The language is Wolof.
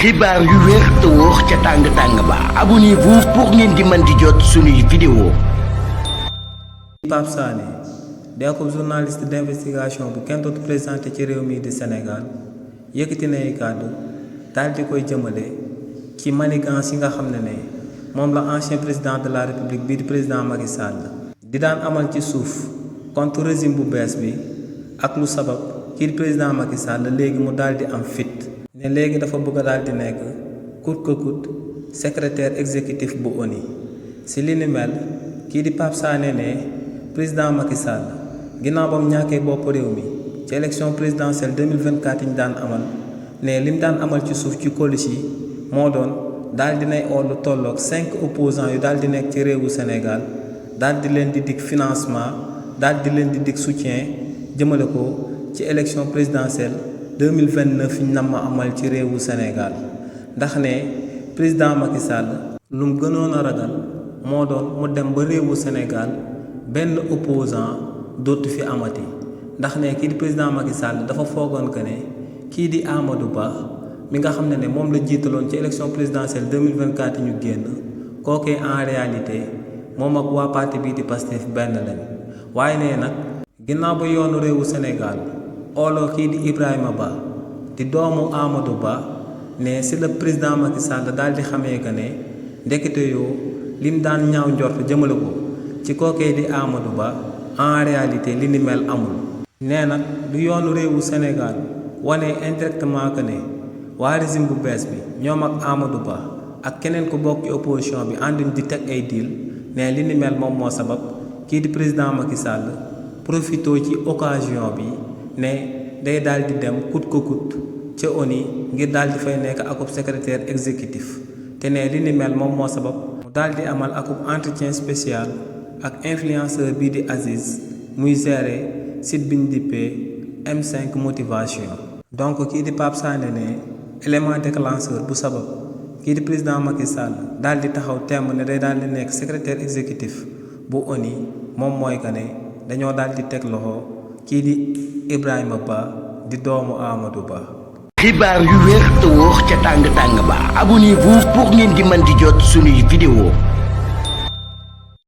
xibaar yu wér te wóor ca tàng ba abonnez-vous pour ngeen di mën di jot suñuy vidéo. Pape Sané di ab journaliste d'investigation bu kenn dootu présenté ci réew mi di Sénégal yëkkati na ay kàddu daal di koy jëmale ci manigance yi nga xam ne moom la ancien président de la république bii di président Macky Sall di daan amal ci suuf contre régime bu bees bi ak lu sabab kii di président Macky Sall léegi mu daal di am fit ne léegi dafa bëgg a daal di nekk coûte que coûte secrétaire exécutif bu ONU si li ni mel kii di Pape Sané ne président Macky Sall ginnaaw ba mu ñàkkee bopp réew mi ci élection présidentielle 2024 yi ñu daan amal ne lim daan amal ci suuf ci colis yi moo doon daal dinay oo lu tolloog 5 opposants yu daal di nekk ci réewu Sénégal daal di leen di dig financement daal di leen di dig soutien jëmale ko ci élection présidentielle 2029 ñu nam ma amal ci réewu Sénégal ndax ne président Macky Sall lu mu gënoon a ragal moo doon mu dem ba réewu Sénégal benn opposant dootu fi amati ndax ne kii di président Macky Sall dafa foogoon que ne kii di Amadou Ba mi nga xam ne moom la jiitaloon ci élection présidentielle 2024 yi ñu génn kookee en réalité moom ak waa parti bii di Pastef benn lañ waaye ne nag ginnaaw ba yoonu réewu Sénégal ooloo kii di Ibrahima Ba di doomu Amadou Ba ne si la président Macky Sall daal di xamee que ne ndekete yoo lim daan ñaaw njort jëmale ko ci kookee di Amadou Ba en réalité li ni mel amul. nee nag du yoonu réewu Sénégal wane indirectement que ne waa régime bu bees bi ñoom ak Amadou Ba ak keneen ku bokk ci opposition bi ànduñ di teg ay deal ne li ni mel moom moo sabab kii di président Macky Sall profité ci occasion bi ne day daal di dem coûte que coûte ca ONU ngir daal di fay nekk akub secrétaire exécutif te ne li ni mel moom moo sabab mu daal di amal akub entretien spécial ak influenceur bii di Aziz muy gérer site bi ñu dippee M5 motivation. donc kii di Pape Sané ne élément déclencheur bu sabab kii di président Macky Sall daal di taxaw temm ne day daal di nekk secrétaire exécutif bu ONU moom mooy que ne dañoo daal di teg loxo kii di Ibrahima Ba di doomu Amadou Ba. xibaar yu wér te wóor ca tàng ba abonnez-vous pour ngeen di mën di jot suñuy vidéo.